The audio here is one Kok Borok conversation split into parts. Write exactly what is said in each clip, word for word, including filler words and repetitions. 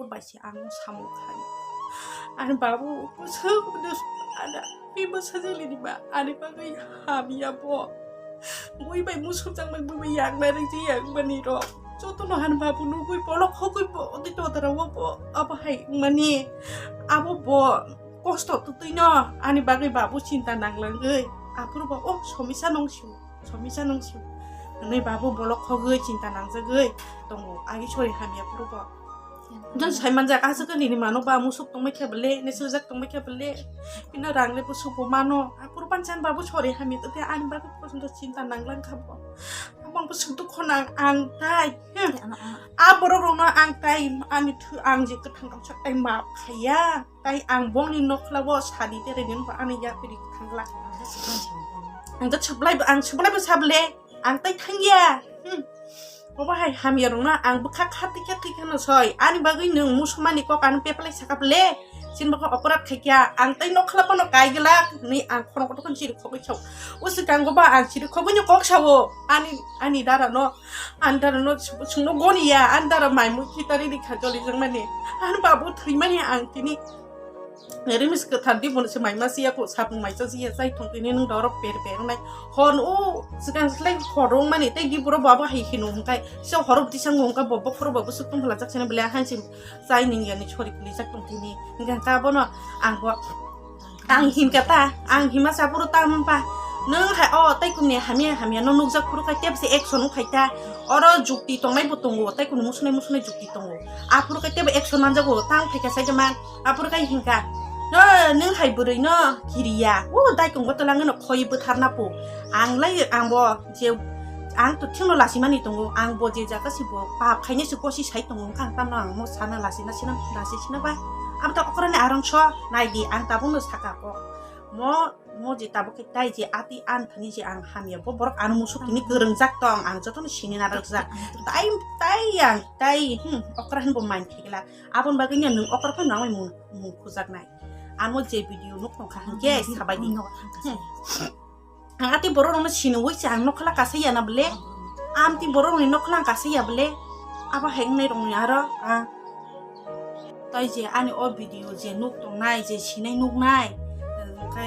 Bai se ang samung khai. Ani babu bwswk bwswk ada pi bwsajali ni ba ani bagwi hamya bo. Bui bai musukjakmani bui bai yakna rwngsi yakmani rok. Jotono hani babu nugwi bolok hogwi bo tei totara o bo abo hai wngmani. Abo bo kosto twtwino ani bagwi babu chinta nanglangwi. Aphuru bo o somisa nung sio, somisa nung sio. Hwnwi babu bolok hogwi chinta nangjagwi tongo. Agi sori hamya phuru bo. Jang sai manjak aswk nini mano ba musuk tongbai khe bele, neswjak tongbai khe bele. Bino rang le bwswk bo mano. Aphuru panchan babu sori hamya tei ani bagwi porjonto chinta nanglang kha bo. Abang bwswk dukho nang ang tai. Hmm. Ano, ano. A borok rokno ang tai ani thu ang je kwthang rok sak tai map khaiya. Tai ang bongni nokla bo sadi tere din ko ani yapiri thangla. Ang ta supply ang supply bo sable ang tai thangya. Hmm. Obo hai hamya rokno ang bwkha kha tikha tikha no soi. Ani bagwi nwng musumani kok ano peplai saka ble. Sin bwkha operat khaikya ang tai nokla bono kaiglak ni ang khono koto kon chiri khogwi sao. Usi kango ba ang chiri khogwi ni kok sao. Ani ani dara no Andar no sungno goniya, andar mai mui khitari di kha joli jangmani. An babu thwimani ang tini. Rimis kwthar di bono se mai masi yako sapung mai chasi ya sai thong tini nung dorok per per nai. Hon o sikang slai horong mani tei di buro babu hai hino mungkai. Se horok di sango mungkai bobo khoro babu sukung phala jak sene bele han sim sai ning yani chori kuli jak tong tini. Ngang ka bono ang bo Ang himkha ta, ang hima sa phuru ta himpa. Nwng hai o tei kumni hamya hamya no nukjak phuru khe tei bwsai action wng phai ta. Oro jukti tongnai bo tongo, tei kunu musunai musunai jukti tongo. Aphuru khe tei bo action manjago, tang phai kha sai man. Aphuru khe himkha. No, nwng hai bwrwi no kiriya. O dai kung bo twlang no khoi bwthar na po. Ang lai ang bo je ang to thingno lasimani tongo, ang bo je jaga si bo pap khainai se kosi sai tongo, wngkha ang tamno ang mo sana lasina sina lasi sina ba. Ang ta okrani arong so nai di, ang tabuk no saka kok. Mo, mo je tabuk khe tai je ati an thani je ang hamya bo borok ano musuk tini kwrwngjak tong, ang jotono sini narwkjak. Tai, tai ang, tai, hmm, okra hin bo main khigla. Abon bagwi no nwng okra phano nangmai mung, mung khujaknai. Amo je video nuk tongkha hinkhe sabai di. Hmm. Ang ati borok rokno siniwi se ang nokla kasai ya na bole. Amti borok rokni nokla ang kasai ya bole. Abo hai wngnai rokni aro ang. Tai je ani o video je nuk tongnai, je sinai nuknai, hwnkhe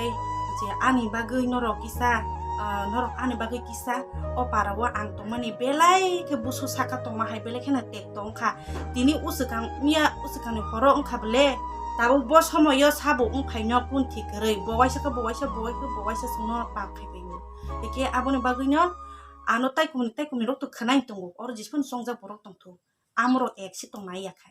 je ani bagwi norok kisa, ah, norok ani bagwi kisa o para o ang tongmani belai khe busu saka tongma hai belai kheno tek tongkha. Tini uswkang miya uswkangni horo wngkha bole, tabuk bo somoyo sabo wngphaino kunthi kwrwi, bo waisa khe bo waisa, bo waisa khe bo waisa chwngno pap khai paio. Hwnkhe aboni bagwino ano taikumni taikumni rok to khwnai tongo, oro jesphano chongjak borok tongtho, amorok ek se tongnai ya khai.